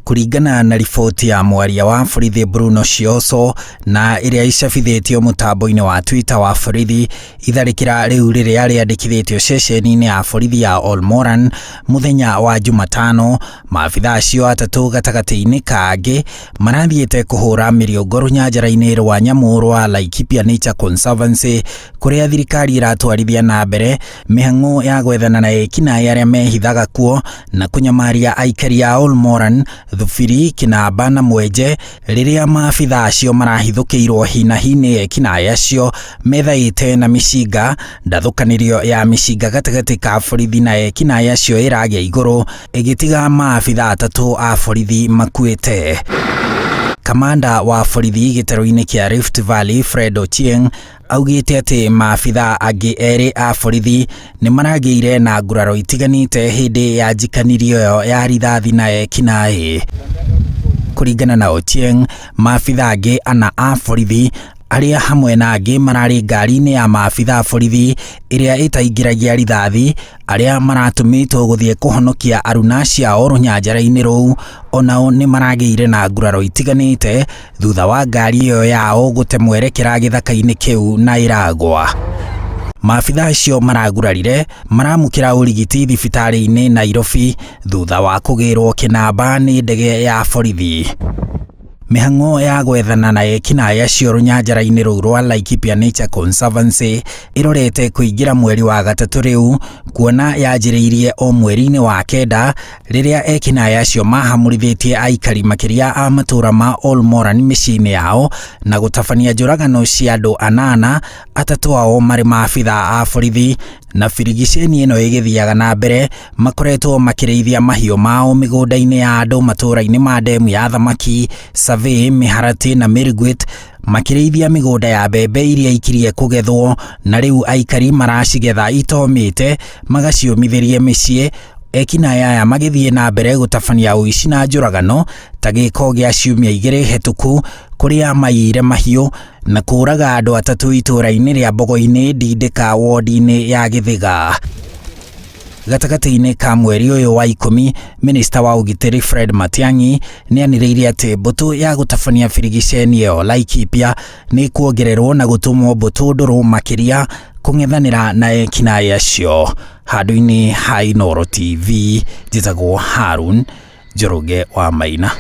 Kũringana na riboti ya mwaria wa borithi Bruno Shioso na ĩrĩa icabithĩtio mũtambo-inĩ wa Twitter wa borithi, itharĩkĩra rĩu rĩrĩa rĩandĩkithĩtio ceceni-inĩ ya borithi ya Olmoran mũthenya wa Jumatano, maabitha acio atatũ gatagatĩ-inĩ ka angĩ marathiĩte kũhũra mĩrĩũngo rũnyanjara-inĩ rwa nyamũ rwa Laikipia Nature Conservancy kũrĩa thirikari ĩratwarithia na mbere mĩhang'o ya gwethana na ekinaĩ arĩa mehithaga kuo na kũnyamaria aikari a Olmoran, Thubiri, Kinamba na Mwenje rĩrĩa maabitha acio marahithũkĩirwo hinahi nĩ ekinaĩ acio methaĩte na mĩcinga. Ndathũkanĩrio ya mĩcinga gatagatĩ ka borithi na ekinaĩ acio ĩragĩa igũrũ ĩgĩtiga maabitha atatũ a borithi makuĩte. Kamanda wa borithi gĩtarũ-inĩ kĩa Rift Valley Fred Ochieng augĩte atĩ maabitha angĩ erĩ a borithi nĩ maragĩire na nguraro itiganĩte hĩndĩ ya njikanirio ĩyo ya rithathi na ekinaĩ. Kũringana na Ochieng, maabitha angĩ ana a borithi arĩa hamwe na angĩ mararĩ ngari-inĩ ya maabitha a borithi ĩrĩa ĩtaingĩragia rithathi arĩa maratũmĩtwo gũthiĩ kũhonokia aruna ciao rũnyanjara-inĩ rũu onao nĩ maragĩire na nguraro itiganĩte thutha wa ngari ĩyo yao gũte mwerekera gĩthaka-inĩ kĩu na ĩragwa. Maabitha acio maragurarire maramũkĩra ũrigiti thibitarĩ-inĩ Nairobi thutha wa kũgĩrwo kĩnamba nĩ ndege ya borithi. Mĩhang'o ya gwethana na ekinaĩ acio rũnyanjara-inĩ rũu rwa Laikipia Nature Conservancy ĩrorete kũingĩra mweri wa gatatũ rĩu kuona yanjĩrĩirie o mweri-inĩ wa kenda rĩrĩa ekinaĩ acio mahamũrithĩtie aikari makĩria a matũra ma Olmoran mĩciĩ-inĩ yao na gũtabania njũragano cia andũ anana, atatũ ao marĩ maabitha a borithi na birigiceni ĩno ĩgĩthiaga na mbere makoretwo makĩrĩithia mahiũ mao mĩgũnda-inĩ ya andũ matũra-inĩ ma ndemu ya thamaki, Survey, Mĩharatĩ na Mĩriguit, makĩrĩithia mĩgũnda ya mbembe iria ikirie kũgethwo na rĩu aikari maracigetha itomĩte magaciũmithĩrie mĩciĩ. Ekinaĩ aya magĩthiĩ na mbere gũtabania ũici na njũragano ta gĩko gĩa ciumia igĩrĩ hĩtũku kũrĩa maiyire mahiũ na kũraga andũ atatũ itũra-inĩ rĩa Mbogo-inĩ Ndindĩka wodi-inĩ ya Gĩthĩga. Gatagatĩ-inĩ ka mweri ũyũ wa ikũmi, minista wa ũgitĩri Fred Matiang'i nĩ anĩrĩire atĩ mbũtũ ya gũtabania birigiceni ĩyo Laikipia nĩ kuongererwo na gũtũmwo mbũtũ ndũrũ makĩria kũng'ethanĩra na ekinaĩ acio. Handũ-inĩ ha Inooro TV, njĩtagwo Harun Njoroge wa Maina.